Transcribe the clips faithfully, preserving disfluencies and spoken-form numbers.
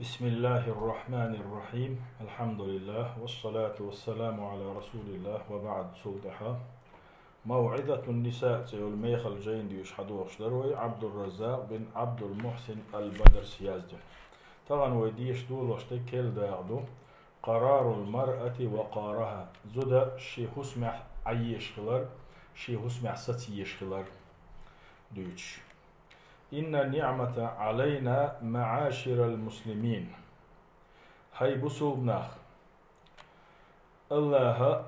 بسم الله الرحمن الرحيم. الحمد لله، والصلاة والسلام على رسول الله، وبعد. Цул тӀехьа موعظة النساء цӀе йолу мехала жайна дуьйцуш хьадохуш дара вай, Ӏабдурраззакъ бин Ӏабдул-Мухьсин ал-Бадарс яздина. Тахана вай деша долош дерг керла дакъа ду: قرار المرأة وقارها. Зуда шен хӀусамехь Ӏан езаш хилар, шен хӀусамехь саца езаш хилар дуьйцуш. إن النعمة علينا معاشر المسلمين. ХӀай бусулба нах, АллахӀа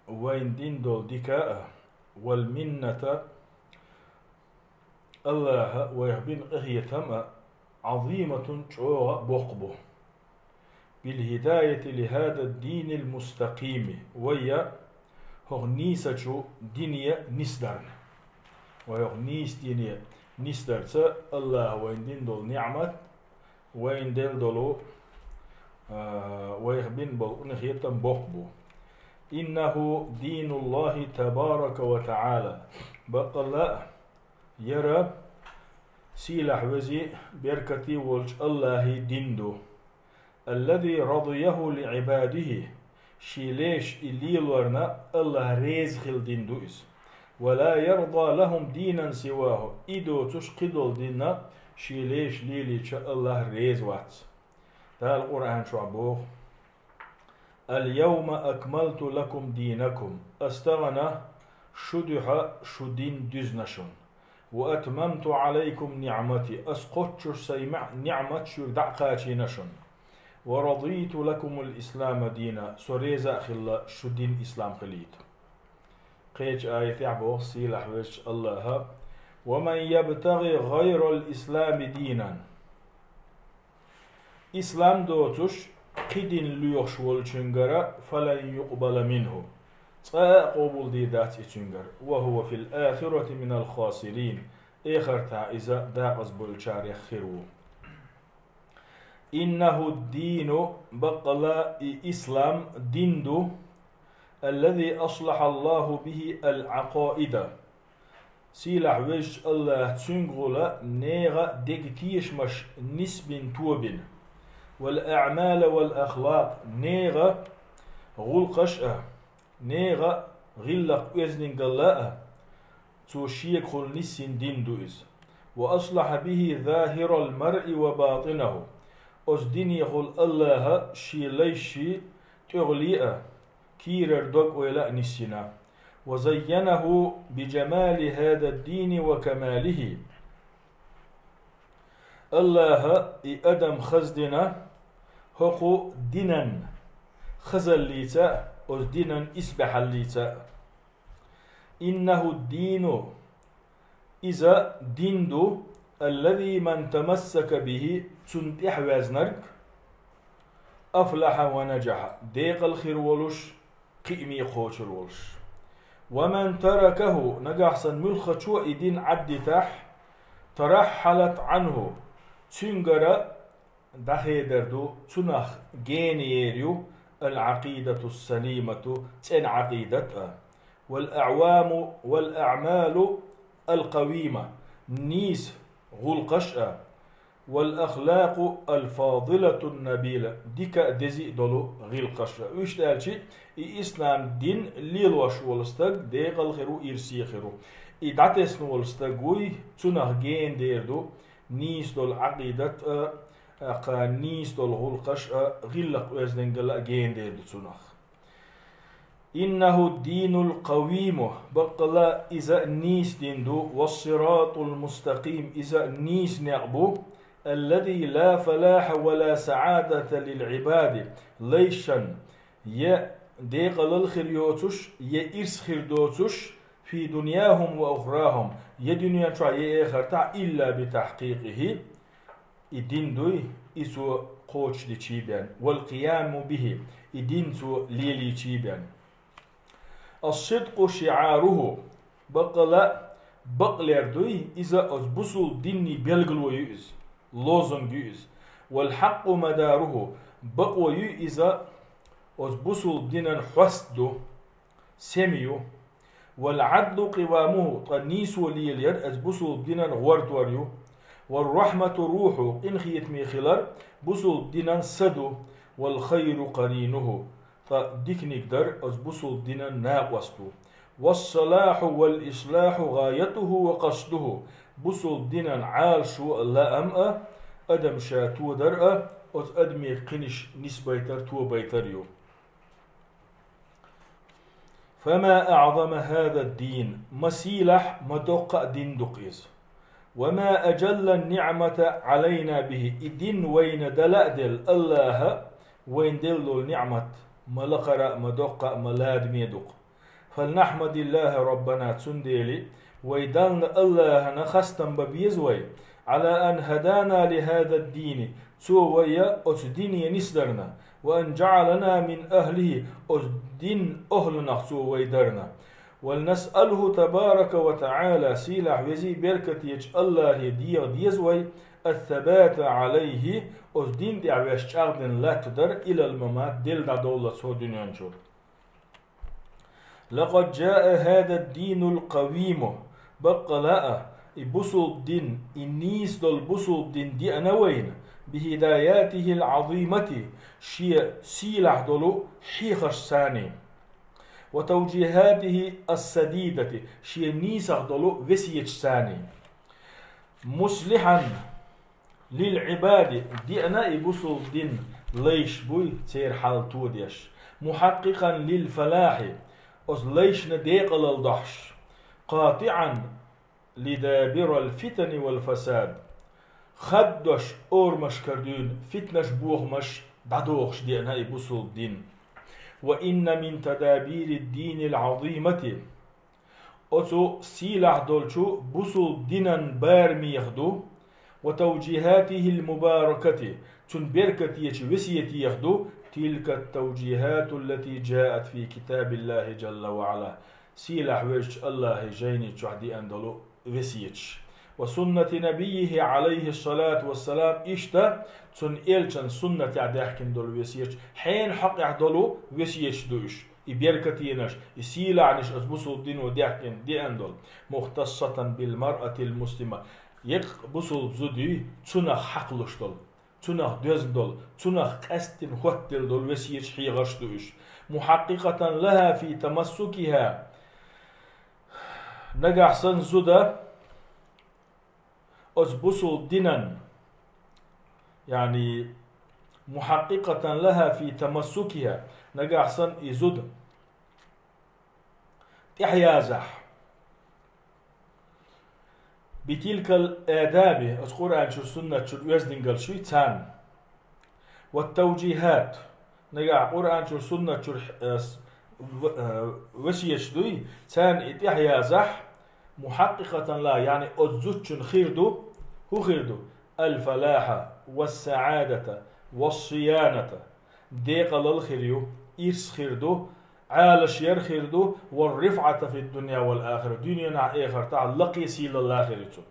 вайна дина долу дика а, والمنة, АллахӀа вайх бина къинхетам а, عظيمة, чӀогӀа а боккха бу. بالهداية لهذا الدين المستقيم, вай хӀокху нийсачу дине нисдарна. Вай хӀокху нийса дине нисдарца АллахӀа вайна дина долу ниӀмат, вайна делла долу, а, вайх бина болу къинхетам боккха бу. إنه دين الله تبارك وتعالى. Баккъалла а, яра сийлахь вези беркате волчу АллахӀан дин ду. الذي رضيه لعباده. Шен лайша и лелорна АллахӀ реза хилла дин ду иза. ولا يرضى لهم دينا سواه. И доцуш кхидолу дин шен лайша лелийча АллахӀ реза вац. Дала Къуръан чохь боху: اليوم أكملت لكم دينكم. Ас тахана шу дуьхьа шун дин дуьзна шуна. وأتممت عليكم نعمتي. Ас кхоччуш сайн ма-, ниӀмат шуьга дӀа а кхачийна шуна. ورضيت لكم الإسلام دينا. Со реза а хилла шун дин ислам хилийта. Кхечу аятехь боху сийлахь везачу АллахӀа: ومن يبتغ غير الإسلام دينا. Ислам доцуш кхин дин лоьхуш волчуьнгара, فلن يقبل منه, цкъа а къобалдийр дац и цуьнгара, وهو في الآخرة من الخاسرين, эхартахь иза декъазбевллачарех хир ву. إنه الدين, баккъалла и ислам дин ду, الذي أصلح الله به العقائد. Сийлахь везачу АллахӀа цуьнгахула нехан деган тешамаш нисбина тобина. والأعمال والأخلاق, нехан гӀуллакхаш а, нехан гӀиллакх-оьздангалла а Цо шегахула ниссина дин ду иза. وأصلح به ظاهر المرء وباطنه. Оцу динехула АллахӀа шен лайшший, тӀехулий а, кийрара дог-ойла а ниссина. وزينه بجمال هذا الدين وكماله. АллахӀа и адам хаздина хӀокху динан хазаллица а, оцу динан исбаьхьаллица а. إنه الدين, иза дин ду, الذي من تمسك به, цунна тӀаьхьаваьзнарг, أفلح ونجح, декъала хир волуш, кхиаме кхочур волуш. ومن تركه, нагахь санна муьлххачо а и дин Ӏаддитахь, ترحلت عنه, цуьнгара дӀахедар ду, цунах гена ер ю العقيدة السليمة, цӀена Ӏакъидат а, والأعوام والأعمال القويمة, нийса гӀуллакхаш а, والأخلاق الفاضلة النبيلة, дика а, деза а долу гӀиллакхаш а. Иштта аьлча, и ислам дин лелош волу стаг декъала хир ву, ирсе хир ву. И дӀатесна волу стаг вуй, цунах гена дер ду нийса долу Ӏакъидат а, тӀаккха нийса долу гӀуллакхаш а, гӀиллакх-оьздангалла а гена дер ду цунах. إنه الدين القويم, баккъалла иза нийса дин ду, والصراط المستقيم, иза нийса некъ бу, الذي لا فلاح ولا سعادة للعباد, лайшан я декъалал хир йоцуш, я ирс хир доцуш, في دنياهم وأخراهم, я дуьнен чохь, я эхартахь, إلا بتحقيقه, и дин дуй, и цо кхочушдичий бен, والقيام به, и дин цо лелийчий бен. الصدق شعاره, баккъалла бакълер дуй, иза оцу бусулба динний белгало ю иза, лозунг ю иза. والحق مداره, бакъо ю иза, оцу бусулба динан хьост ду, сема ю. والعدل قوامه, ткъа нийсо лелаяр оцу бусулба динан гӀортор ю. والرحمة روح, къинхетаме хилар бусулба динан са ду, والخير قرينه, ткъа диканиг дар оцу бусулба динан накъост ду. والصلاح والإصلاح غايته وقصده, бусулба динан Ӏалашо а, лаам а, адам ша тодар а, оцу адаме кхинаш нисбайтар, тобайтар ю. فما أعظم هذا الدين, ма сийлахь, ма доккха а дин ду-кх иза. وما أجل النعمة علينا به, и дин вайна дала а делла, АллахӀа вайна делла долу ниӀмат ма лакхара а, ма доккха а, ма ладаме ду-кх. فلنحمد الله ربنا, цундела вай Дална, АллахӀана хастам бан беза вай, على أن هدانا لهذا الدين, Цо вай оцу дине нисдарна, وأن جعلنا من أهله, оцу дин охӀланах Цо вай дарна. ولنسأله تبارك وتعالى, сийлахь, везий, беркатечу АллахӀе дегӀан деза вай, الثبات عليه, оцу дин тӀехь ваьш чӀагӀдина латтадар, إلى الممات, дела дӀадовллалц хӀокху дуьнен чу. لقد جاء هذا الدين القويم, баккъала а, и бусулба дин, и нийса долу бусулба дин деана вайна, بهدايته العظيمة, шен сийлахь долу хьехаршца, وتوجيهاته السديدة, шен нийсах долу весеташца. مصلحا للعباد, деана и бусулба дин лайш буй, церан хьал тодеш. محققا للفلاح, оцу лайшна декъалалла дохьуш. قاطعا لدابر الفتن والفساد, хаддош, орамашкара дуьйна фитнаш, бохамаш дӀадохуш деана и бусулба дин. وإن من تدابير الدين العظيمة, Оцу сийлахь долчу бусулба динан барамех ду, وتوجيهاته المباركة, цуьнан беркатечу весетех ду, تلك التوجيهات التي جاءت في كتاب الله جل وعلا, сийлахь везачу АллахӀан жайни чохь деана долу весеташ. وسنة نبيه عليه الصلاة والسلام, иштта цуьнан элчан суннатехь даьхкина долу весеташ, хьенан хьокъехь долу весеташ ду уьш. И беркатенаш, и сийлахьнаш оцу бусулба дино даьхкина деана долу, مختصة بالمرأة المسلمة, еккъа бусулба зуда юй, цунах хьакхалуш долу, цунах доьзна долу, цунах къаьсттина хӀоттаделла долу весеташ, хьехарш ду уьш. محققة لها في تمسكها, нагахь санна зуда оцу бусулба динан, яъни, محققة لها في تمسكها, нагахь санна и зуда тӀаьхьаязахь, بتلك الآداب, оцу Къуръан чуьра, суннат чуьра оьздангаллаш юй царна. والتوجيهات, нагахь Къуръан чуьра, суннат чуьра, э, с-, в-, э, весеташ дуй, царна и тӀаьхьаязахь, محققة لها, яъни оцу зудчун хир ду, хӀун хир ду? الفلاح والسعادة والصيانة, декъалалла хир ю, ирс хир ду, Ӏалашъяр хир ду, والرفعة في الدنيا والآخرة, дуьненахь, эхартахь лакхе, сийлалла хир ю цунна.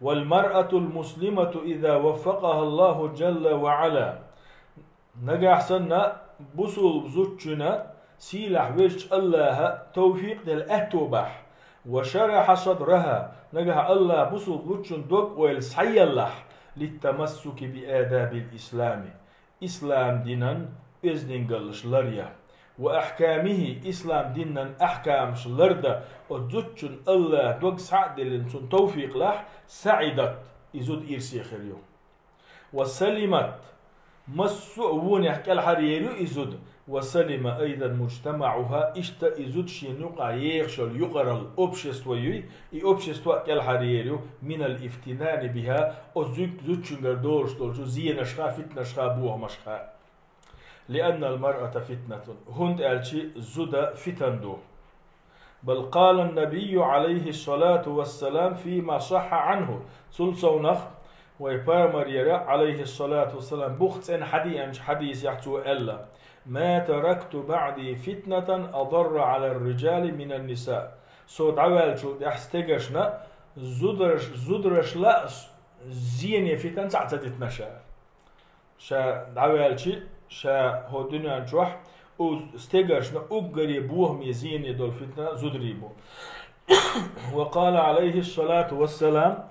والمرأة المسلمة إذا وفقها الله جل وعلا, нагахь санна бусулба зудчунна сийлахь везачу АллахӀа товфикъ делла аьтто бахь, وشرح صدرها, нагахь АллахӀа бусулба зудчун дог-ойла схьаеллахь, للتمسك بآداب الإسلام, ислам динан оьздангаллаш ларъян, وأحكامه, ислам динан ахькамаш лардан оцу зудчун АллахӀа дог схьа а диллина, цунна товфикъ лахь, سعدت, и зуда ирсе хир ю. وسلمت, массо а вонех кӀелхьаръер ю и зуда. وسلم أيضا مجتمعها, иштта и зуда шена юкъахь ехаш йолу юкъаралла общество юй, и общество а кӀелхьаръер ю, من الافتتان بها, оцу зуд-, зудчуьнгара долуш долчу зенашха, фитнашха, бохамашха. لأن المرأة فتنة, хӀунда аьлча зуда фитан ду. بل قال النبي عليه الصلاة والسلام فيما صح عنه, цул совнах вай Пайхамарера, عليه الصلاة والسلام, бух цӀена хьадеанчу хьадисехь цо аьлла: ما تركت بعدي فتنة أضر على الرجال من النساء. Со дӀаваьллачул тӀаьхьа стегаршна зударш-, зударшла а зене фитан цхьаъ ца дитина ша. Ша дӀаваьлча, ша хӀокху дуьнен чохь, уз-, стегаршна уггаре бохаме, зене долу фитна зударий бу. وقال عليه الصلاة والسلام: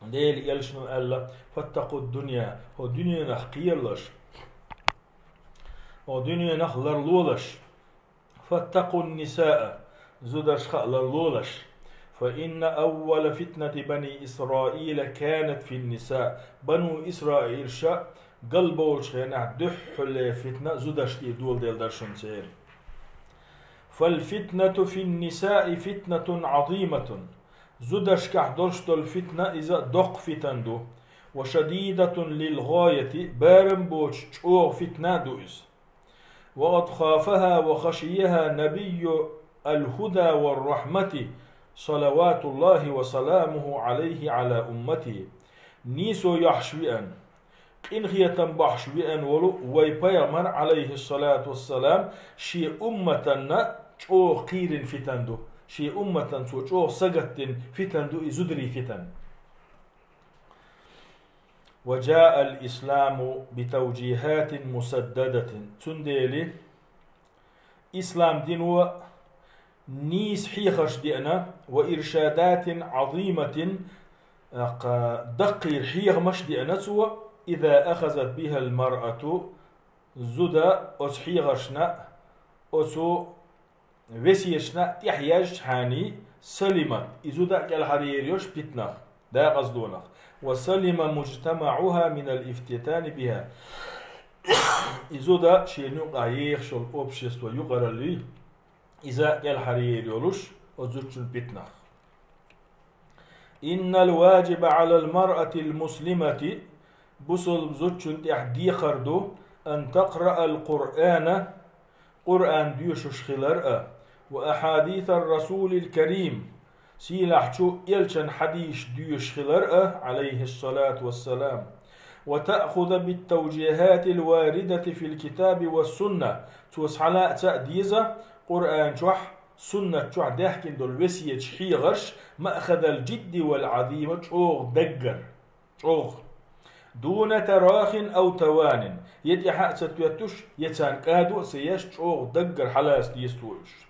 Дела элчано аьлла: «فاتقوا الدنيا», хӀо дуьненах кхералаш, хӀо дуьненах ларлолаш. «فاتقوا النساء», зударшха а ларлолаш. «فإن أول فتنة بني إسرائيل كانت في النساء». Бану Исраилша галболчу хенахь дуьххьарлера фитна зударшна тӀера доладелла дара шуна церан. «فالفتنة في النساء فتنة عظيمة». Зударшкахь долуш долу фитна иза доккха фитна ду. «وشديدة للغاية», барам боцуш чӀогӀа фитна а ду иза. «وقد خافها وخشيها نبي الهدى والرحمة صلوات الله وسلامه عليه على أمته». Нийсо йохьуш веана, къинхетам бохьуш веана волу вай пайхамар, Ӏалайхиссалату вассалам, шен умматана чӀогӀа кхийрина фитна ду, шен умматана цо чӀогӀа сагатдина фитна ду и зударий фитна. «وجاء الإسلام بتوجيهات مسددة». Цундела ислам дино нийса хьехарш деана, «وإرشادات عظيمة», даккхийра хьехамаш деана цо, «إذا أخذت بها المرأة», зуда оцу хьехаршна, оцу весеташна тӀаьхьаяьжчхьана, «سلمت», и зуда а кӀелхьаръер йолуш питнах, декъазлонах. «وسلم مجتمعها من الافتتان بها». И зуда шена юкъахь ехаш йолу общество юкъаралла юй, иза кӀелхьаръер йолуш оцу зудчун питнах. «إن الواجب على المرأة المسلمة», бусалба зудчун тӀехь декхар ду, «أن تقرأ القرآن», Къуръан доьшуш хилар а, «وأحاديث الرسول الكريم», сийлахьчу элчан хьадисаш доьшуш хилар а, Ӏалайхиссалату вассалам, «وتأخذ بالتوجيهات الواردة في الكتاب والسنة», цо схьалаца а деза Къуръан чохь, суннат чохь даьхкина долу весеташ, хьехарш, «مأخذ الجد والعزيمة», чӀогӀа даггара. ЧӀогӀа. «دون تراخ أو توان», я тӀаьхьа а ца тоьттуш, я царна кӀадо а ца еш, чӀогӀа даггара хьалаца деза цо уьш.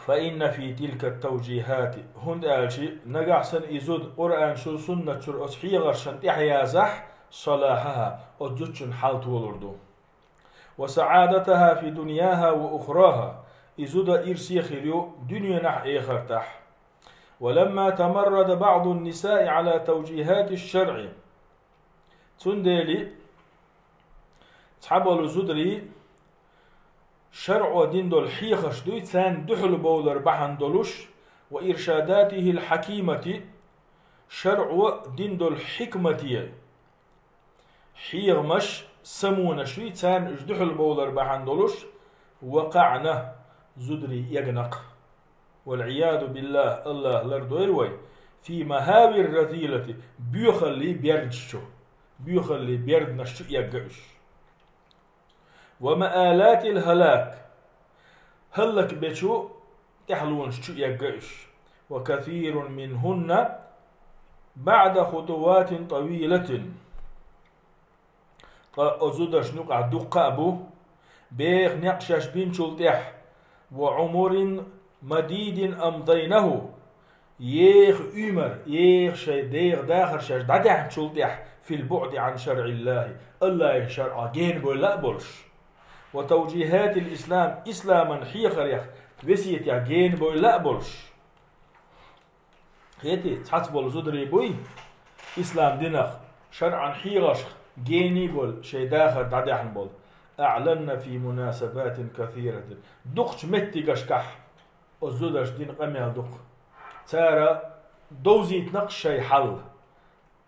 «فإن في تلك التوجيهات», хӀунда аьлча нагахь санна и зуда Къуръан чуьра, суннат чуьра оцу хьехаршна тӀаьхьаязахь, «صلاحها», оцу зудчун хьал толур ду. «وسعادتها في دنياها وأخراها», и зуда ирсе хир ю дуьненахь а, эхартахь. «ولما تمرد بعض النساء على توجيهات الشرع». Цундела цхьаболу зударий шарӀо дина долу хьехарш дуй, царна дуьхьал бовлар бахьана долуш, «وإرشاداته الحكيمة», шарӀо дина долу хьикмате, хьехамаш, самонаш юй, царна уьш дуьхьал бовлар бахьана долуш, «وقعن», зударий эгна-кх. «والعياذ بالله», АллахӀ лардойла вай, «في مهاوي الرذيلة», боьхаллий бердаш чу, боьхаллий берданаш чу эгна уьш. «ومآلات الهلاك», хӀаллакбечу тӀаьхьалонаш чу эгна уьш. «وكثير منهن بعد خطوات طويلة». Ткъа оцу зударшна юкъахь дуккха а бу, беха некъ шаьш бинчул тӀаьхьа, «وعمر مديد أمضينه», еха уьймар, еха шайн деха дахар шаьш дӀадаьхначул тӀаьхьа, «في البعد عن شرع الله», АллахӀан шарӀах гена бевлла а болуш, «وتوجيهات الإسلام», исламан хьехарех, весетех гена бевлла а болуш. Хетий, цхьацца болу зударий буй, ислам динах, шарӀан хьехаршка гена болу, шайн дахар дӀадаьхна болу. «أعلن في مناسبات كثيرة». Дукхачу меттигашкахь оцу зударша дина къамел ду-кх. Цара довзийтина-кх шайн хьал.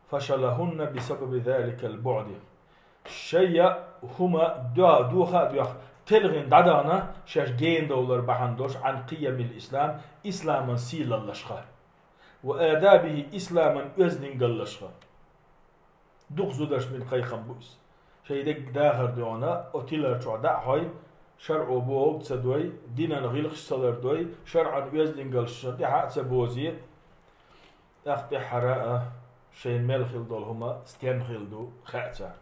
«فشلهن بسبب ذلك البعد». Шайна хӀума до-, доха а доьхна, телхина дӀадахана, шаьш гена довлар бахьана долуш, «عن قيم الإسلام», исламан сийлаллашха, «وآدابه», исламан оьздангаллашха. Дукха зударшна бина кхайкхам бу иза. Шайн дерриг дахар доьхна, оцу тилар чохь дӀа а хьой, шарӀо бохург ца дой, динан гӀиллакхаш ца лардой, шарӀан оьздангаллашна тӀаьхьа а ца бозе, тӀаккха тӀаьххьара а шайна мел хила долу хӀума стенна хила ду хаьа царна.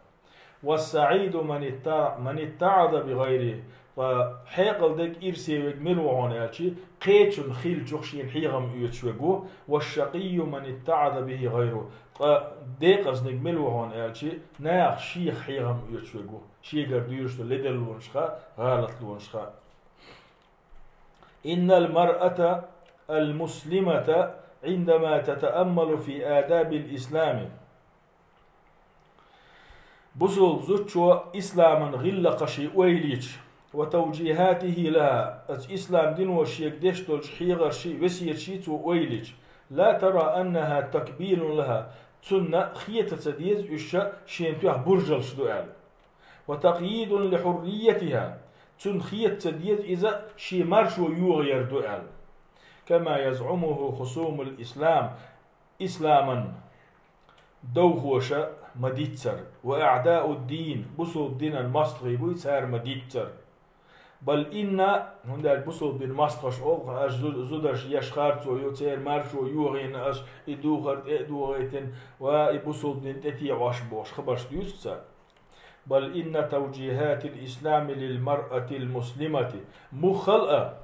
«والسعيد من اتع-، من اتعظ بغيره». Ткъа хьекъал дерг, ирсе верг мила ву хьуна аьлча, кхечун хилчух шена хьехам оьцуш верг ву, والشقي من اتعظ به غيره. Ткъа декъазниг мила ву хьуна аьлча, наха шех хьехам оьцуш верг ву, шегара доьшуш долу ледарлонашха, гӀалатлонашха. إن المرأة المسلمة عندما تتأمل في آداب الإسلام. Бусалба зудчо исламан гӀиллакхаш ойла йича, وتوجيهاته لها, оцу ислам дино шега деш долчу хьехарший, весеташий цо ойла йича, لا ترى أنها تكبيل لها, цунна хета ца деза уьш шена тоьхна буржалш ду аьлла. وتقييد لحريتها, цунна хета ца деза иза шен маршо йохаяр ду аьлла. كما يزعمه خصوم الإسلام, исламан довхоша ма-дийццара, وأعداء الدين, бусалба динан мостагӀий буй, цара ма-дийццара. بل إن, хӀунда аьлча бусалба динан мостагӀаша олу, аша зу-, зударш еш харцо йо, церан маршо йохийна аша, и духар тӀе а дохийтина, ва и бусалба дин тӀетеӀош бохуш хабарш дуьйцу цара. بل إن توجيهات الإسلام للمرأة المسلمة, муххал а,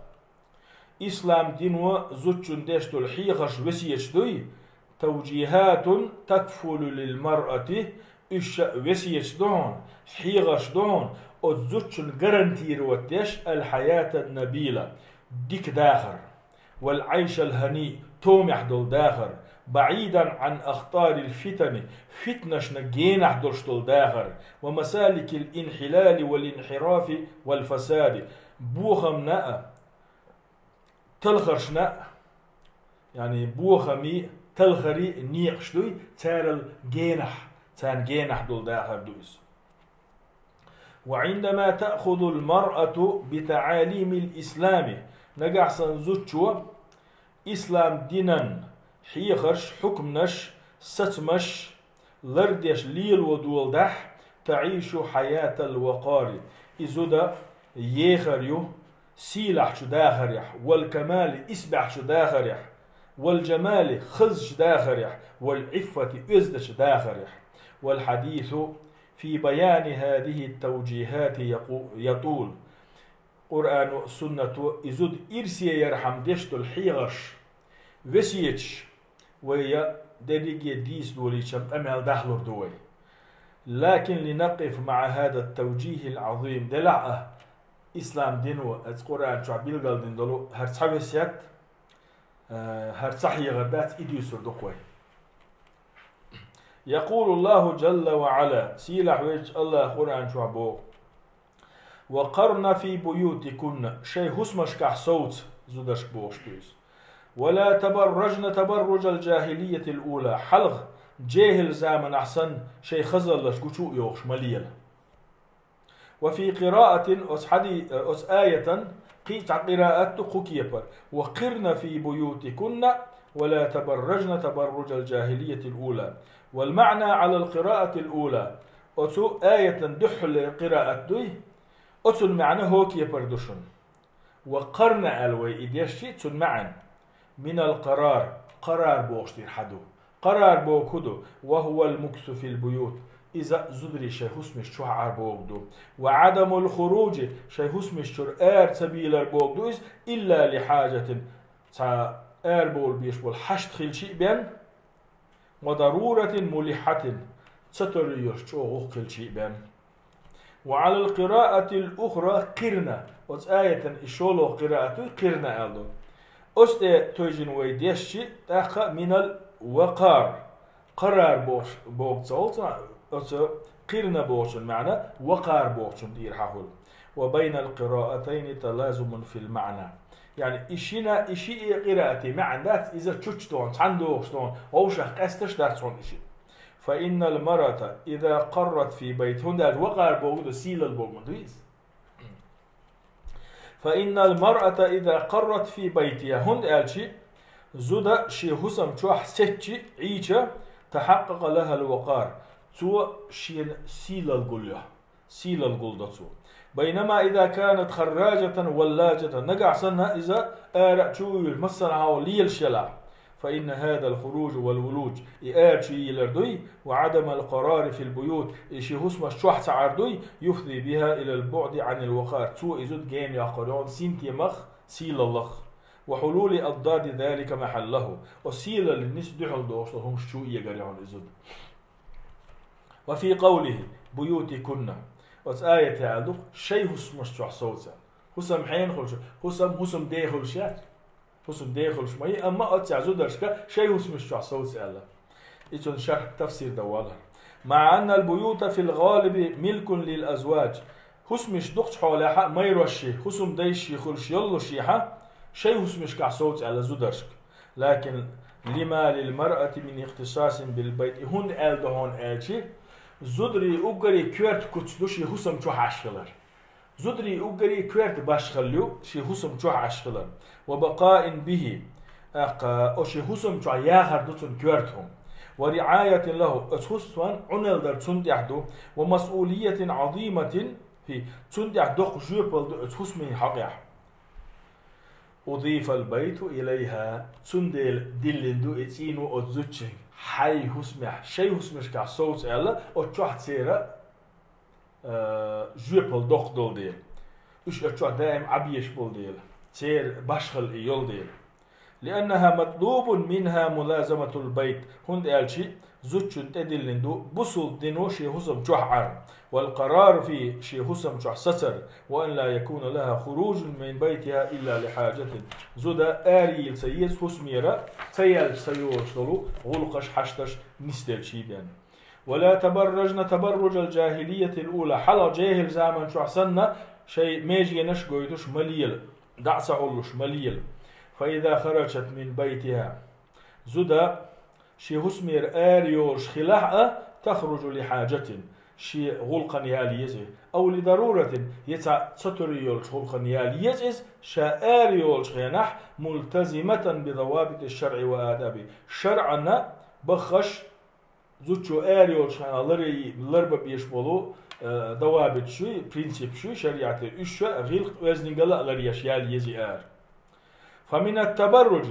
ислам дино зудчунна деш долу хьехарш, весеташ дуй, توجيهات تكفل للمرأة, уьш ша весеташ ду хьуна, хьехарш ду хьуна, оцу зудчунна гарантировать деш الحياة النبيلة, дика дахар, والعيش الهنيء, томехь долу дахар, بعيدا عن أخطار الفتن, фитнашна генахь долуш долу дахар, ومسالك الانحلال والانحراف والفساد, бохамна а, талхаршна а, яъни бохамий, талхарий некъаш дуй, царал генахь, царна генахь долу дахар ду иза. وعندما تأخذ المرأة بتعاليم الإسلام, нагахь санна зудчо ислам динан хьехарш, хьукманаш, сацамаш лардеш лело долу дахь, تعيش حياة الوقار, и зуда ехар ю сийлахьчу дахарехь, والكمال, исбаьхьчу дахарехь, والجمال, хазачу дахарехь, والعفة, оьздачу дахарехь. والحديث في بيان هذه التوجيهات يقو-, يطول. Къуръано а, суннато а и зуда ирсе ярхьама деш долу хьехарш, весеташ, вай я дерриге а дийца долийча-м къамел дахлур ду вай. لكن لنقف مع هذا التوجيه العظيم. Делахь а, ислам дино оцу Къуръан чохь билгалдина долу хӀара цхьа весет, э, хӀара цхьа хьехар дац, и дуьйцур ду-кх вай. يقول الله جل وعلا, сийлахь везачу АллахӀа Къуръан чохь боху: وقرن في بيوتكن, шайн хӀусамашкахь совца, зударшка бохуш ду иза. ولا تبرجن تبرج الجاهلية الأولى, хьалха, жехӀил заманахь санна, шайн хазаллаш гучу а йохуш ма лела. وفي قراءة, оцу хьади-, оцу аятан кхин а цхьа къираат ду кху кепара: وقرن في بيوتكن ولا تبرجن تبرج الجاهلية الأولى. والمعنى على القراءة الأولى. Оцу аятан дуьххьарлера къираат дуй, оцун маьӀна хӀокепара ду шуна. وقرن аьлла вай и дешчи, цун маьӀна: من القرار, къарар бохуш дийр хьан ду. Къарар боху хӀун ду? وهو المكث في البيوت. Иза зударий шайн хӀусамаш чохь Ӏар боху ду. وعدم الخروج, шайн хӀусамаш чуьра ара ца бийлар боху ду иза, إلا لحاجة, цхьа арабовла беш болу хьашт хилчи а бен, وضرورة ملحة, ца тарло йолуш чӀогӀа гӀуллакх хилчи а бен. وعلى القراءة الأخرى قرن. Оцу аятан и шолгӀа къираат ду, къирна аьлла ду. Оцу тӀе тойжина вай дешчи, тӀаккха من الوقار, къарар бохуш, боху ца олцу, оцу къирна бохучун маьӀна вакъар бохучун тӀера хьан хуьлу. وبين القراءتين تلازم في المعنى. Яъни и шина, и шиъ къираати маьӀна дац, иза чучча догӀун, цхьаьна догӀуш догӀун, вовшах къаьсташ дац хьуна и шиъ. فإن المرأة إذا قرت في بيت, хӀунда аьлча вакъар боху ду, сийлалла боху ма ду иза. فإن المرأة إذا قرت في بيتها, хӀунда аьлча зуда шен хӀусам чохь сецчи, Ӏийча, تحقق لها الوقار, цо шена сийлалла гулйо, сийлалла гулдо цо. بينما إذا كانت خراجة ولاجة, нагахь санна иза ара а чу а вуьйлуш, массанхьа а лелаш елахь, فإن هذا الخروج والولوج, и ара чу йийлар дуй, وعدم القرار في البيوت, и ший хӀусамаш чохь ца Ӏар дуй, يفضي بها إلى البعد عن الوقار, цо и зуда гена йоккхур ю хьуна синтемах, сийлаллах. وحلول أضداد ذلك محله, оцу сийлаллин нисса дуьхьал догӀуш долу хӀумнаш чу эгар ю хьуна и зуда. وفي قوله بيوتكن, оцу аятехь аьлла ду, шайн хӀусамаш чохь совца аьлла. ХӀусам хьенан хуьлуш, хӀусам хӀусамден хуьлуш яц. ХӀусамден хуьлуш ма ю, амма оццехь зударшка шайн хӀусамаш чохь совца аьлла. И цунна шархь, тафсир дан валар. مع أن البيوت في الغالب ملك للأزواج. ХӀусамаш дукхачу хьолехь а майросший, хӀусамдайшший хуьлуш йоллушехь а, шайн хӀусамашкахь совца аьлла зударшка. لكن لما للمرأة من اختصاص بالبيت. И хӀунда аьлла ду хьуна аьлча, зударий уггаре коьрта куц ду ший хӀусам чохь Ӏаш хилар. Зударий уггаре коьрта башхалла ю ший хӀусам чохь Ӏаш хилар. وبقاء به. ТӀаккха оцу ший хӀусам чохь яхар ду цунна коьрта хӀума. ورعاية له. Оцу хӀусаман Ӏуналла дар цунна тӀехь ду. ومسؤولية عظيمة فيه. Цунна тӀехь доккха жоьпалла ду оцу хӀусамийн хьокъехь. أضيف البيت إليها. Цундела диллина ду и цӀийно оцу зудчуьнга. Хьайн хӀусамехь, шайн хӀусамашкахь совца аьлла, оцу чохь церан а, жоьпалла доккха долу дела. Уьш оцу чохь даим Ӏа безаш болу дела. Церан башхалла и йолу дела. لأنها مطلوب منها ملازمة البيت. ХӀунда аьлча зудчунна тӀедиллина ду бусалба дино шен хӀусам чохь Ӏар. والقرار فيه, шен хӀусам чохь сацар. وأن لا يكون لها خروج من بيتها إلا لحاجة. Зуда арайийла ца еза хӀусамера, ца яьлча ца йолуш долу гӀуллакхаш, хьашташ нисделчий бен. ولا تبرجن تبرج الجاهلية الأولى. Хьалха жехӀил заман чохь санна, шайн меженаш гойтуш ма лела, дӀа а ца хьуллуш ма лела. فإذا خرجت من بيتها. Зуда шен хӀусамера ара йолуш хилахь а, تخرج لحاجة, шен гӀуллакхана яла еза, أو لضرورة, я цхьа ца тур йолчу гӀуллакхана яла еза иза, ша ара йолчу хенахь, ملتزمة بضوابط الشرع وآدابه. ШарӀана баххаш, зудчо ара йолчу хенахь ларъян, ларбан безаш болу, э, давабиташ юй, принципаш юй шариӀатера, уьш ша гӀиллакх-оьздангалла а ларъеш яла еза и ара. فمن التبرج,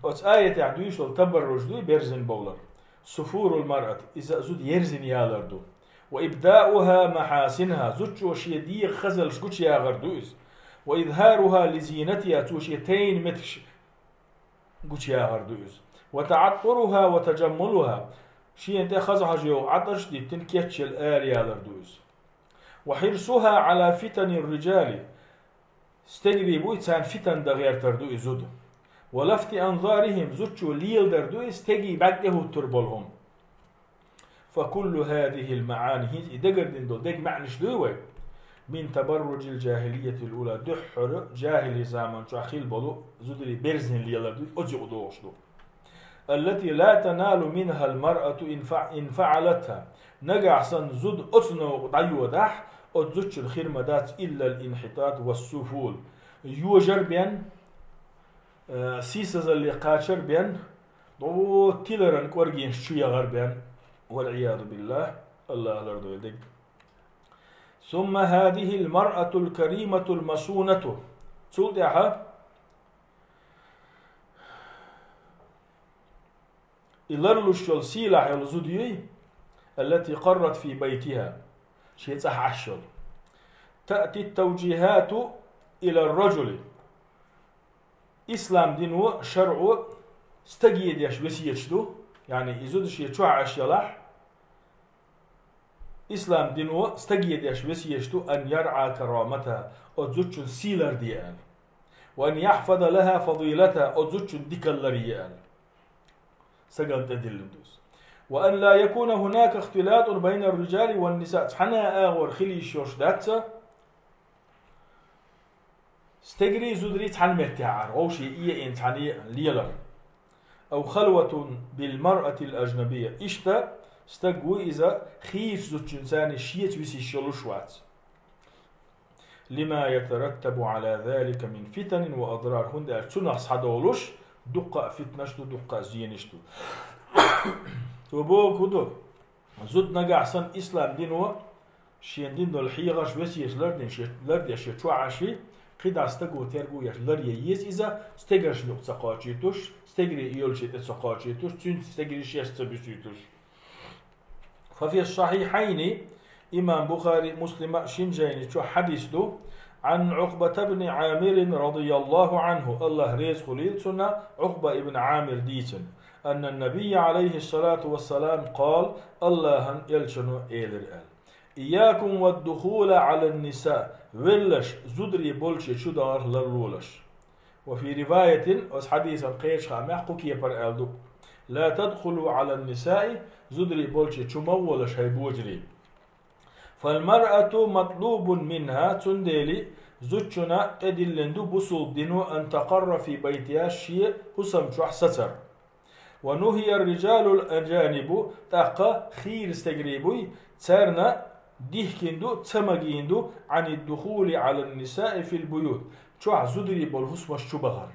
оцу аятехь дуьйцуш долу табарруж дуй, берзина бовлар. سفور المرأة, иза зуда ерзина ялар ду. وإبداؤها محاسنها, зудчо шен дегӀан хазаллаш гучуягӀар ду иза. وإظهارها لزينتها, цо шен тайна меттигаш гучуягӀар ду иза. وتعطرها وتجملها, шена тӀе хаза хьожа йогӀу Ӏатарш а диттина кечъяла ара ялар ду иза. وحرصها على فتن الرجال, стегарий буй, царна фитан дан гӀертар ду и зуда. ولفت أنظارهم, зудчо леладар ду и стегий бӀаьрг тӀе хӀуттур болу хӀума. فكل هذه المعاني, хӀинца и дагардина долу дега маьӀнаш дуй вай, من تبرج الجاهلية الأولى, дуьххьара жахӀили заман чохь хилла болу зударий берзина лелар дуй, оцу юкъа догӀуш ду. التي لا تنال منها المرأة إن فع-, إن فعلتها. Нагахь санна зуда оцу новкъа дӀайодахь, оцу зудчун хир ма дац إلا الانحطاط والسفول. Йожар бен, э, сийсазалле кхачар бен, дӀо тиларан кӀоргенаш чу яхар бен, والعياذ بالله, Аллах лардойла дерг. ثم هذه المرأة الكريمة المصونة. Цул тӀаьхьа и ларлуш йолу сийлахь йолу зуда юй, التي قرت في بيتها, шен цӀахь Ӏаш йолу. تأتي التوجيهات إلى الرجل. Ислам дино, шарӀо стаге деш весеташ ду, яъни и зуда шен чохь Ӏаш ялахь, ислам дино стаге деш весеташ ду, أن يرعى كرامتها, оцу зудчун сий ларде аьлла. وأن يحفظ لها فضيلتها, оцу зудчун дикалла ларъе аьлла. Стагана тӀедиллина ду иза. وأن لا يكون هناك اختلاط بين الرجال والنساء. Цхьана а агӀор хила йиш йолуш дац, стегарий, зударий цхьана меттехь Ӏар, вовшийн эина цхьаьна лелар. أو خلوة بالمرأة الأجنبية. Иштта стаг ву иза, хийрачу зудчуьнца шеца висиш йолуш вац. لما يترتب على ذلك من فتن وأضرار. ХӀунда аьлча цунах схьадолуш дуккха а фитнаш ду, дуккха а зенаш ду. Цо бохург хӀун ду? Зуда нагахь санна ислам дино шен дина долу хьехарш, весеташ лардина, шен, лардеш шен чохь Ӏаш, КхидӀа стаго терго еш ларъе еза иза, стегаршна юкъа ца кхачийтуш, стегарий йолча тӀа ца кхачийтуш, цуьнца стегарий шаьш ца буьсуьйтуш. ففي الصحيحين, имам Бухари, Муслима шин жайни чу хьадис ду, عن عقبة بن عامر رضي الله عنه, АллахӀ реза хуьлийла цунна, Ӏукъба ибн Ӏамир дийцина, أن النبي عليه الصلاة والسلام قال, АллахӀан элчано элира аьлла: إياكم والدخول على النساء, веллаш зударий болче чу дахар ларлолаш. وفي رواية, оцу хьадисан кхечу хаамехь кху кепара аьлла ду: لا تدخلوا على النساء, зударий болче чу ма гӀолаш, хӀай божарий. فالمرأة مطلوب منها, цундела зудчунна тӀедиллина ду бусулба дино أن تقر في بيتها, шен хӀусам чохь сацар. ونهي الرجال الأجانب, тӀаккха хийра стегарий буй, царна дихкина ду, ца магийна ду, عن الدخول على النساء في البيوت, чохь зударий болу хӀусамаш чу бахар.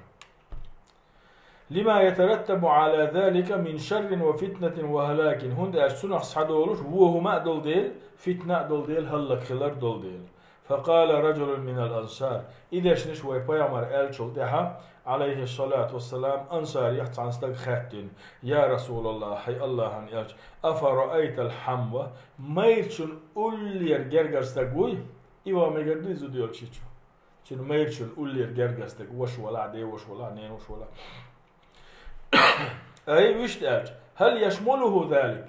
لما يترتب على ذلك من شر وفتنة وهلاك, хӀунда аьлча цунах схьадолуш вон хӀума а долу дела, фитна а долу дела, хӀаллакьхилар долу дела. فقال رجل من الأنصار, и дешнаш вай пайхамар аьллачул тӀаьхьа, Ӏалайхиссалату вассалам, ансарех цхьана стага хаьттина: يا رسول الله, хӀай АллахӀан элча, أفرأيت الحمو, майрачун уллера гергара стаг вуй? И ван мегар дуй зуда йолчу чу? Цуьнан майрачун уллера гергара стаг, ваша валахь, ден ваша валахь, нен ваша валахь. Ай, вуьшта аьлча, هل يشمله ذلك?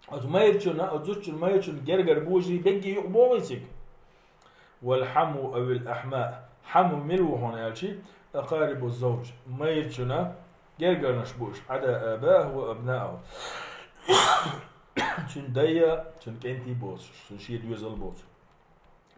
Оцу майрачунна, оцу зудчун майрачун гергара божарий бегге юкъа богӀий цига? والحمو أو الأحماء. Хьаму мила ву хьуна аьлчи, أقارب الزوج. Майрачунна гергарнаш бу уьш, عدا آبائه وأبنائه. Цуьнан дайа, цуьнан кӀентий боцуш, цуьнан шен доьзал боцуш.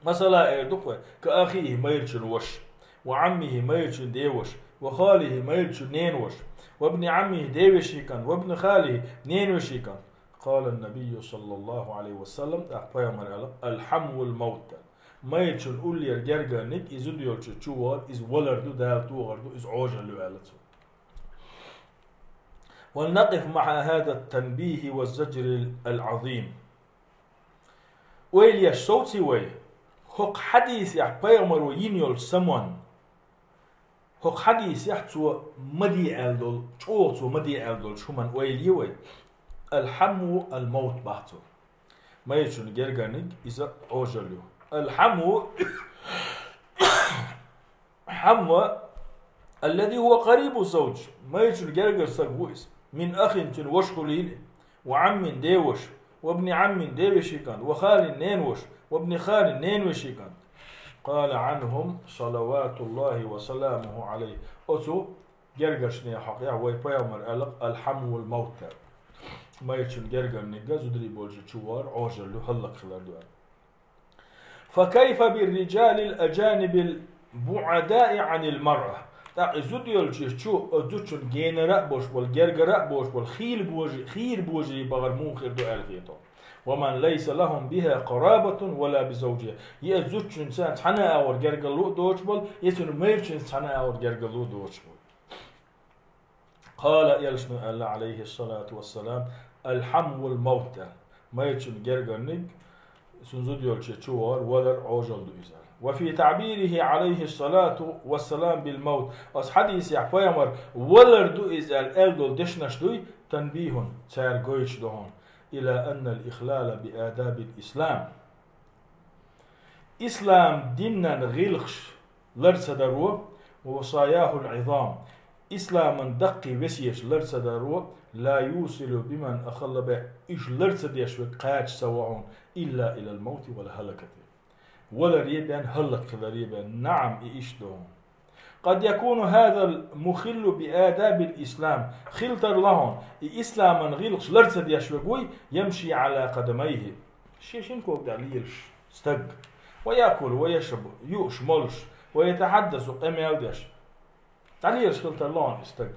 Масала, эр ду-кх вай, كأخيه, майрачун ваша, وعمه, майрачун ден ваша, وخاله, майрачун нен ваша, وابن عمه, ден вешин кӀант, وابن خاله, нен вешин кӀант. قال النبي صلى الله عليه وسلم, тӀаккха пайхамар аьлла: الحمو الموت. Майрачун уллера гергарниг, и зуда йолчу чу вар, иза валар ду, Дала тохар ду, иза Ӏожалла ю, аьлла цо. ولنقف مع هذا التنبيه والزجر العظيم. Ойла еш совций вай, хӀокху хьадисехь пайхамаро йина йолчу самонна. ХӀокху хьадисехь цо ма де аьлла долу, чӀогӀа цо ма де аьлла долчу хӀуманна ойла е вай. الحمو الموت боху цо. Майрачун гергарниг иза Ӏожалла ю. الحمو الحمو الذي هو قريب الزوج, майрачун гергара стаг ву иза. من أخ, цуьнан ваша хуьлийла, وعم, ден ваша, وابن عم, ден вешин кӀант, وخال, нен ваша, وابن خال, нен вешин кӀант. قال عنهم صلوات الله وسلامه عليه. Оцу гергарчу нехан хьокъехь вай пайхамар аьлла: الحمو الموت. Майрачун гергарниг а зударий болчу чу вар Ӏожалла ю, хӀаллакьхилар ду аьлла. فكيف بالرجال الأجانب البعداء عن المرأة؟ ТӀаккха и зуда йолчу чу, оцу зудчун генара а болуш болу, гергара а болуш болу хийла божи-, хийра божарий бахар муха хир ду аьлла хетар. ومن ليس لهم بها قرابة ولا بزوجها. И оцу зудчуьнца цхьана а агӀор гергарло а доцуш болу, я цуьнан майрачуьнца цхьана а агӀор гергарло а доцуш болу. قال, элчано аьлла, عليه الصلاة والسلام: الحمو الموت. Майрачун гергарниг, цуьнан зуда йолчу чу вар, валар Ӏожалла ду иза. وفي تعبيره عليه الصلاة والسلام بالموت. Оцу хьадисехь пайхамар валар ду иза аьлла аьлла долу дешнаш дуй, تنبيه, цара гойтуш ду хьуна, إلى أن الإخلال بآداب الإسلام. Ислам динан гӀиллакхаш лар ца даро, ووصاياه العظام, исламан даккхий весеташ лар ца даро, لا يوصل بمن أخل بها, уьш лар ца деш верг кхача ца во хьуна, إلا إلى الموت والهلكة. Валаре бен, хӀаллакьхиларе бен. نعم, и иштта ду хьуна. قد يكون هذا المخل بآداب الإسلام, хила тарло хьуна, и исламан гӀиллакхаш лар ца деш верг вуй, يمشي على قدميه, шен шина кога тӀехь лелаш стаг, ويأكل ويشرب, юуш, молуш, ويتحدث, къамел деш, дӀалелаш хила тарло хьуна и стаг,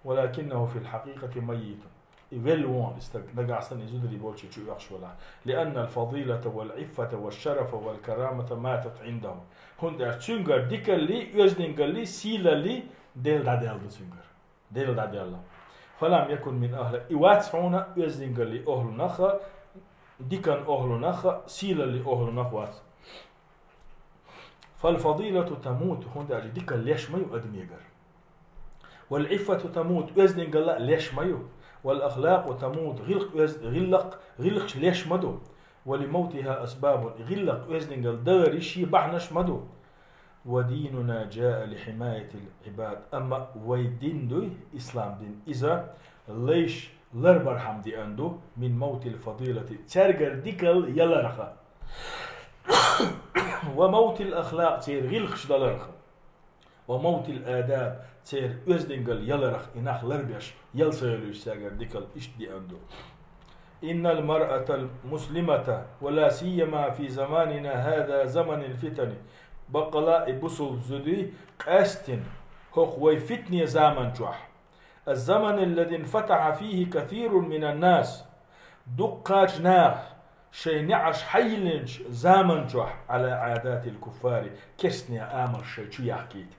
ولكنه في الحقيقة ميت. И велла ву хьуна и стаг, нагахь санна и зударий болчу чу оьхуш велахь. لأن الفضيلة والعفة والشرف والكرامة ماتت عنده. ХӀунда аьлча цуьнгара дикаллий, оьздангаллий, сийлаллий Дела дӀадаьлла ду цуьнгара. Дела дӀадаьлла. فلم يكن من أهل, и вац хьуна оьздангаллий охӀлунах а, дикан охӀлунах а, сийлаллий охӀлунах вац. فالفضيلة تموت, хӀунда аьлча дикал леш ма ю адамегара. والعفة تموت, оьздангалла а леш ма ю. والأخلاق تموت, гӀиллакх оьз-, гӀиллакх, гӀиллакхаш леш ма ду. ولموتها أسباب, гӀиллакх, оьздангалла далара ший бахьанаш ма ду. وديننا جاء لحماية العباد, амма вай дин дуй, ислам дин, иза лайш ларбархьама деана ду, من موت الفضيلة, цаьргара дикал яларах. وموت الأخلاق, церан гӀиллакхаш даларах. وموت الآداب, церан оьздангалла яларах, и нах ларбеш, яла ца йолуьйтуш цаьргара дикал, иштта деана ду. إن المرأة المسلمة، ولا سيما في زماننا هذا زمن الفتن, баккъала а и бусалба зуда, къаьсттина хӀокху вай фитне заман чохь, الزمن الذي انفتح فيه كثير من الناس, дуккхачу наха шайн неӀарш хьайиллинчу заман чохь, على عادات الكفار, керстанийн амалш шайн чу яхкийта.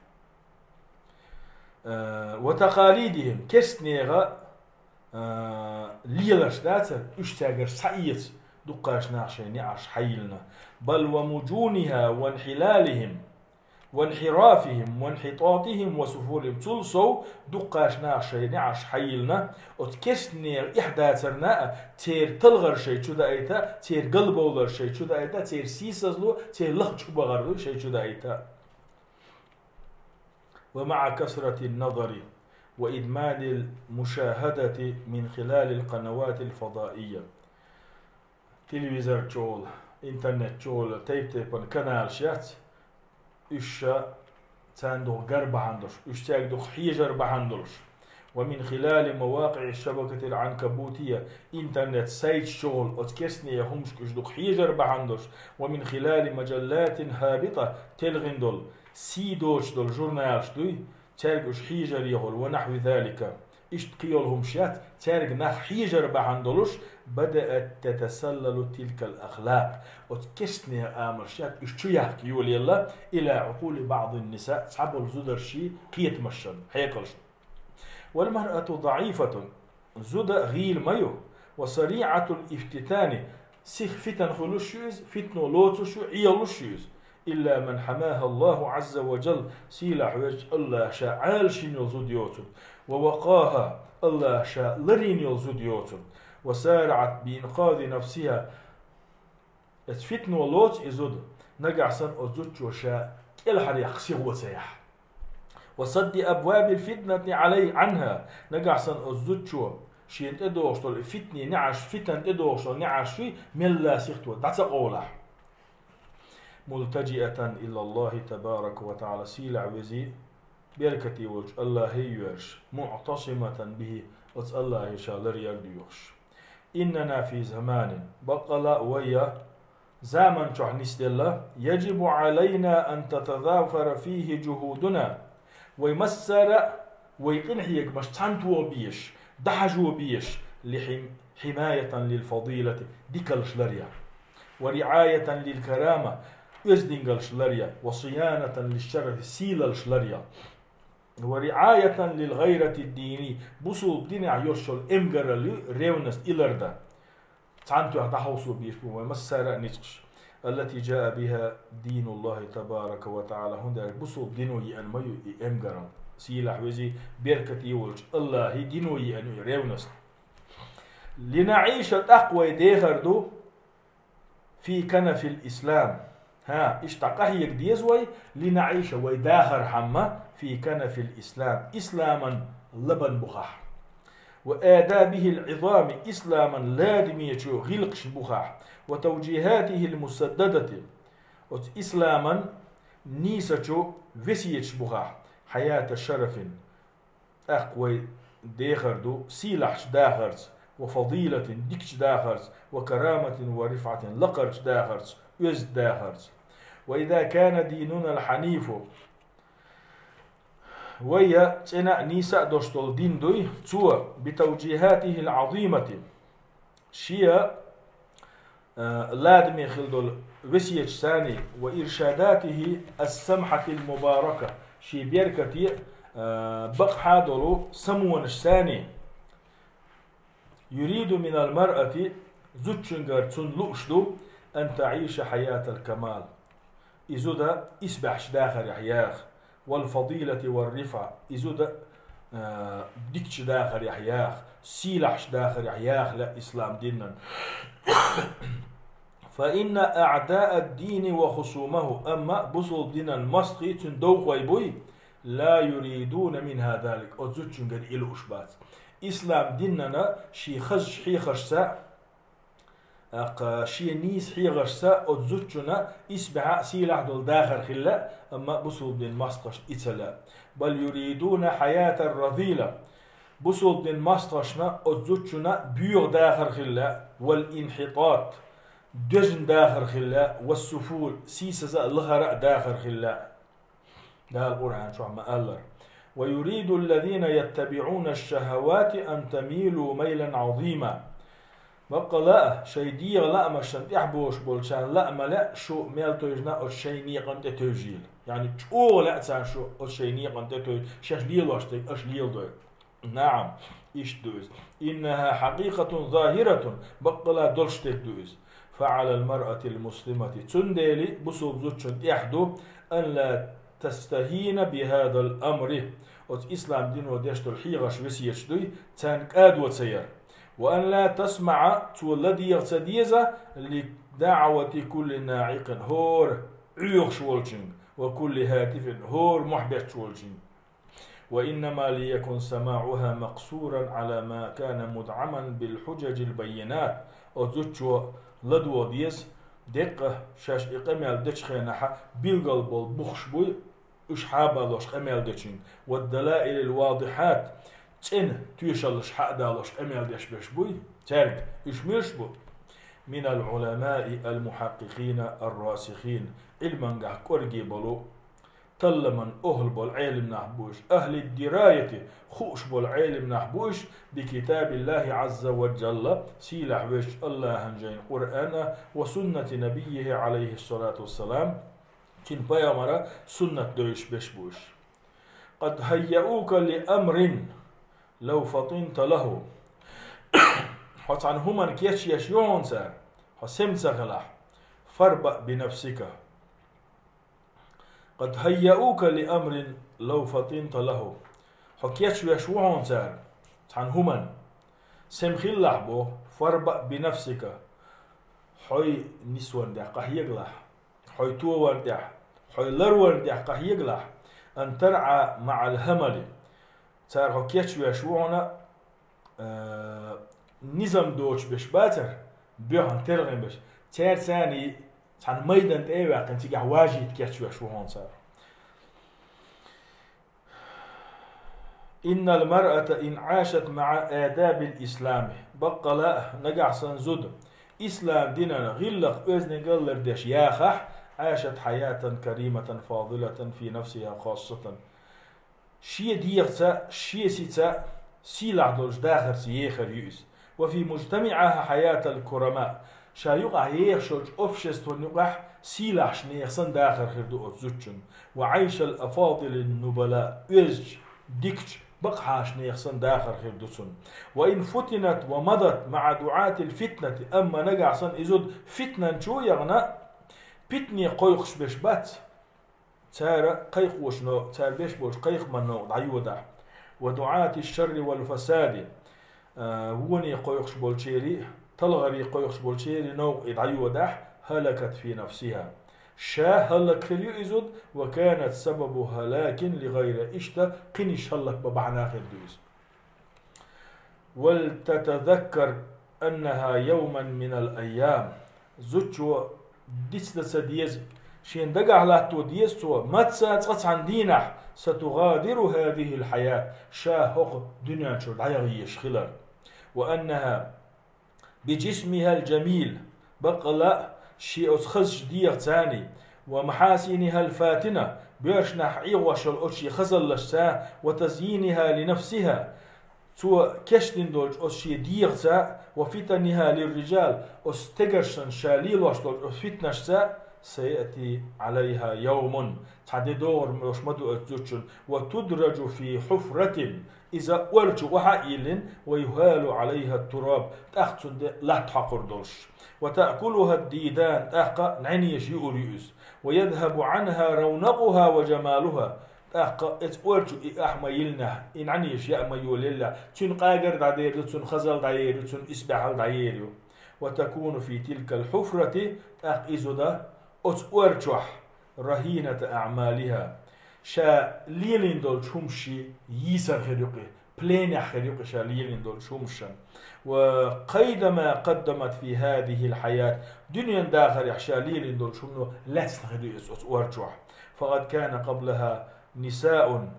Э, وتقاليدهم, керстанийн, э, леларш дацара, уьш цаьргара схьаэца, дуккхачу наха шайн неӀарш хьайиллина. بل ومجونها وانحلالهم وانحرافهم وانحطاطهم وسفولهم. Цул сов дуккхачу наха шайн неӀарш хьайиллина, оцу керстанийн эхь дацарна а, церан талхар шайн чу даийта, церан галбовлар шайн чу даийта, церан сийсазло, церан лаха чубахар шайн чу даийта. ومع كثرة النظر وإدمان المشاهدة من خلال القنوات الفضائية. Телевизор чухула, интернет чухула тайп-тайпана каналаш яц, уьш ша царна дукха гар бахьана долуш, уьш цаьрга дукха хьежар бахьана долуш. ومن خلال مواقع الشبكة العنكبوتية, интернет сайташ чухула оцу керстанийн хӀумашка уьш дукха хьежар бахьана долуш. ومن خلال مجلات هابطة, телхина долу, сий доцуш долу журналаш дуй, цаьрга уьш хьежар яхула, ونحو ذلك. Иштта кхин йолу хӀумаш яц, цаьрга нах хьежар бахьана долуш, بدأت تتسلل تلك الأخلاق. Оцу керстанийн амалш яц, уьш чу яхка йолаелла, إلى عقول بعض النساء, цхьаболу зударшийн кхетамашна, хьекъалшна. والمرأة ضعيفة, зуда гӀийла ма ю, وسريعة الافتتان, сиха фитан хуьлуш ю иза, фитно лоцуш ю, Ӏелуш ю иза. إلا من حماها الله عز وجل, сийлахь везачу АллахӀа ша Ӏалашйина йолу зуда йоцург, ووقاها, АллахӀа ша ларйина йолу зуда йоцург, وسارعت بإنقاذ نفسها, Эцу фитно лоцу и зуда, нагахь санна оцу зудчо ша кӀелхьарекха сихо ца яхь. وسد أبواب الفتنة علي عنها, нагахь санна оцу зудчо шена тӀедогӀуш долу и фитнийн неӀарш, фитан тӀедогӀуш долу неӀарш шуй мелла сихто дӀа ца къовлахь. ملتجئة إلى الله تبارك وتعالى, сийлахь везий, беркате волчу АллахӀе йоьрзуш, معتصمة به, оцу АллахӀе ша ларъяр доьхуш. إننا في زمان, баккъала а вай я заман чохь нисделла, يجب علينا أن تتضافر فيه جهودنا, вай массара а вай къинхьегамаш цхьаьнатоха безаш, дӀахьажо безаш, لحم-, حماية للفضيلة, дикалш ларъян, ورعاية للكرامة, оьздангалш ларъян, وصيانة للشرف, сийлалш ларъян, ورعاية للغيرة الدينية, бусулба динехь йолуш йолу эмгаралла ю, ревность, и лардан. Цхьаьнатоха дӀахьовсо безаш бу вай массара а ницкъаш. التي جاء بها دين الله تبارك وتعالى, хӀунда аьлча бусулба дино еана ма ю и эмгаралла. Сийлахь везий, беркате волчу АллахӀан дино еана ю и ревность. لنعيش, тӀаккха вай дехар ду, في كنف الإسلام. ХӀа, иштта къахьега деза вай, لنعيش, вай дахархьама, في كنف الإسلام, исламан лабан бухахь. وآدابه العظام, исламан ладамечу гӀиллакхашна бухахь. وتوجيهاته المسددة, оцу исламан нийсачу весеташ бухахь. حياة شرف, тӀаккха вай дехар ду сийлахьчу дахарца, وفضيلة, дикачу дахарца, وكرامة ورفعة, лакхарчу дахарца, оьзда дахарца. وإذا كان ديننا الحنيف, вай я цӀена а, нийса а долуш долу дин дуй, цо, بتوجيهاته العظيمة, шен, а, ладаме хила долу весеташ саний, وإرشاداته السمحة المباركة, шен беркате, а, бакъахьа долу самонаш саний, يريد من المرأة, зудчуьнгара цунна лууш ду, أن تعيش حياة الكمال, Иза да исбаьхьчу дахарехь яха, вал фадилати вар рифа, иза да, а, дикачу дахарехь яха, сийлахьчу дахарехь яха лаьа ислам динан. Фа инна аъдаа ад-дини ва хусумаху, амма бусулба динан мостагӀий, цуьнан довхой буй, ла юридуна минха залик, оцу зудчуьнгара и лууш бац. Ислам динана шен хазачу хьехаршца, тӀаккха шен нийса хьехаршца оцу зудчунна исбаьхьа а, сийлахь долу дахар хила лаьа, амма бусулба динан мостагӀашна и ца лаьа. Бал юридуна хьаятар разила. Бусулба динан мостагӀашна оцу зудчунна боьха дахар хила лаьа, вал инхьитат, доьжна дахар хила лаьа, вассуфул, сийсаза а, лахара а дахар хила лаьа. Дала Къуръан чохь ма-аллара: «Ва юриду аллазина яттабиӀуна аш-шахавати ан тамилу майлан Ӏазима». Баккъала а, шайн дегӀан лаамашна тӀаьхьа богӀуш болчарна лаа ма лаьа шу мел тевжина оцу шайн некъана тӀе тевжийла. Яъни чӀогӀа лаьа царна шу оцу шайн некъана тӀе тевжа, шаьш лелош дерг аша леладойла. Наам, иштта ду иза. Иннаха хьакъикъатун захиратун, баккъала долуш дерг ду иза. Фа Ӏалал маръатил муслимати, цундела бусулба зудчунна тӀехь ду, ан ла тастахина бихадал амри, оцу ислам дино деш долу хьехарш, весеташ дуй, царна кӀадо ца яр. Ва ан ла тасмаӀа, цо ладегӀа ца деза, ли даӀвати кулли наӀикъин, хӀора Ӏоьхуш волчуьнга, ва кулли хӀатифин, хӀора мохь бетташ волчуьнга. Ва иннама лиякун самаӀуха макъсуран Ӏала ма кана мудӀаман бил хьужажил баййинат. Оцу зудчо ладогӀа деза, деккъа шаьш и къамел дечу хенахьа билггал болу бухаш буй, уьш хьабалош къамел дечуьнга, вад далаилил вадихьат, цӀена тоьшаллаш хьа а далош къамел деш берш буй, цаьрга уьш муьлш бу? Минал Ӏуламаи ал мухьаккъикъина ар расихин, Ӏилмангахь кӀорге болу, талламан охӀла болу Ӏелам нах бу уьш, ахӀлид дираяти, хууш болу Ӏелам нах бу уьш, би китабиллахи Ӏазза ва жалла, сийлахь везачу Аллахьан жайна Къуръана, ва суннати набиййихи Ӏалайхиссалату вассалам, цуьнан пайхамара суннат девзаш берш бу уьш. Къад хӀайяука ли амрин лав фатинта лаху. Хьо цхьана хӀуманна кечъеш ю хьуна цара, хьо сема ца хилахь, фарбаъ бинафсика. Къад хӀайяука ли амрин лав фатинта лаху. Хьо кечвеш ву хьуна цара цхьана хӀуманна. Сема хилалахь боху, фарбаъ бинафсика. Хьой нисварна тӀехь къахьегалахь. Хьой товарна тӀехь, хьой ларварна тӀехь къахьегалахь. Ан таръа маӀал хӀамали. Цара хьо кечвеш ву хьуна, а, низам доцуш берш бацара, боьхна тергӀан берш. Цаьрца цхьана майдан тӀе а ваьккхина, цигахь важийта кечвеш ву хьуна цара. Иннал маръата ин Ӏашат маӀа адабил ислами. Баккъала а, нагахь санна зуда ислам динан гӀиллакх-оьздангалла лардеш яхахь, Ӏашат хьаятан кариматан фадилатан фи нафсиха хассатан. Шен дегӀаца, шен сица сийлахь долчу дахарца ехар ю иза. Ва фи мужтамиӀаха хьаятал курама. Ша юкъахь ехаш йолчу обществон юкъахь сийлахьчу нехан санна дахар хир ду оцу зудчун. Ва Ӏайшал афадилин нубала. Оьзча, дикачу, бакъахьарчу нехан санна дахар хир ду цунна. Ва ин футинат ва мадат маӀа дуӀатил фитнати. Амма нагахь санна и зуда фитнан чу а яхана, питане кхойкхуш берш бац. Цара кхайкхочу но-, цара беш болчу кхайкхаман новкъа дӀайодахь. Ва дуӀати шарри вал фасади, а, воне кхойкхуш болчерий, талгӀаре кхойкхуш болчерий новкъа и дӀайодахь, хӀалакат фи нафсиха. Ша хӀаллак хир ю и зуда, ва канат сабабу хӀалакин ли гӀайра, иштта кхинаш хӀаллак бан бахьана хир ду иза. Вал татазаккар аннаха явман минал айям. Зудчо дицдан ца деза, шен дагахь латто деза цо, маца цкъа цхьана дийнахь, сатугӀадиру хӀазихил хьаят, ша хӀокху дуьнен чуьра дӀаяха езаш хилар. Ва аннаха би джисмихал джамил, баккъала а, шен оцу хазачу дегӀацаний, ва махьасинихал фатина, боьршнахь Ӏехош йолу оцу шен хазаллашца, ва тазйиниха ли нафсиха, цо кечдина долчу оцу шен дегӀаца, ва фитаниха лир риджал, оцу стегаршна ша лелош долчу оцу фитнашца, سيأتي عليها يوم, цхьа де догӀур мош ма ду оцу зудчун, وتدرج في حفرة, иза ор чу охьа а йиллина, ويهال عليها التراب, тӀаккха цунна де латта хьокхур долуш, وتأكلها الديدان, тӀаккха нӀаьнеша юур ю иза, ويذهب عنها رونقها وجمالها, тӀаккха эцу ор чу и охьа ма йиллинехь, и нӀаьнеша яа ма йолаеллехь, цуьнан къагар дӀадер ю, цуьнан хазал дӀаер ю, цуьнан исбаьхьал дӀаер ю. وتكون في تلك الحفرة, тӀаккха и зуда оцу ор чохь, رهينة أعمالها, ша лелийна долчу хӀуманаш йийсар хир ю кхи, пленехь хир ю кхи ша лелийна долчу хӀуманашна. وقيد ما قدمت في هذه الحياة, дуьненан дахарехь ша лелийна долчу хӀумано лаьцна хир ю иза оцу ор чохь. فقد كان قبلها نساء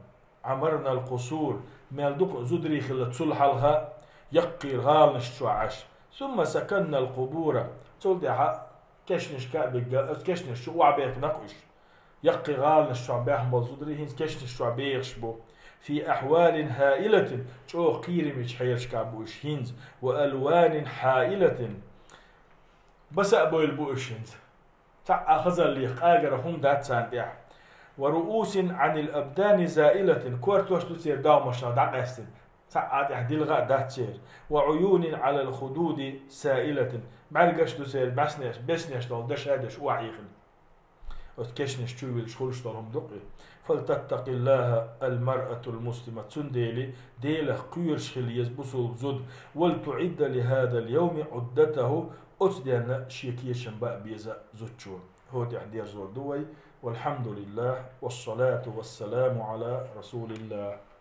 عمرن القصور, мел дукха зударий хилла цул хьалха яккхийра гӀаланаш чохь Ӏаш. ثم سكنن القبور, цул тӀаьхьа кешнашка а бигга, оцу кешнаш чу охьабехкина-кх уьш. Яккхий гӀаланаш чохь баьхна болу зударий хӀинца кешнаш чохь бехаш бу. في أحوال هائلة, чӀогӀа кхерамечу хьелашкахь бу уьш хӀинца, وألوان حائلة, баса а бевлла бу уьш хӀинца. Цхьа а хазаллех къагар хӀума дац царна тӀехь. ورؤوس عن الأبدان زائلة, кортош ду церан догӀмашна дӀакъаьстина, цхьа а тӀехь дилха а дац церан. وعيون على الخدود سائلة, бӀаьргаш ду церан беснеш, беснеш долу дашадеш охьаихина. Оцу кешнаш чу вилча хуьлуш долу хӀума ду-кх и. فلتتق الله المرأة المسلمة, цундела Делах кхоьруш хила еза бусулба зуда, ولتعد لهذا اليوم عدته, оцу денна шен кечам баа беза зудчо. ХӀокху тӀехь дерзор ду вай. والحمد لله والصلاة والسلام على رسول الله.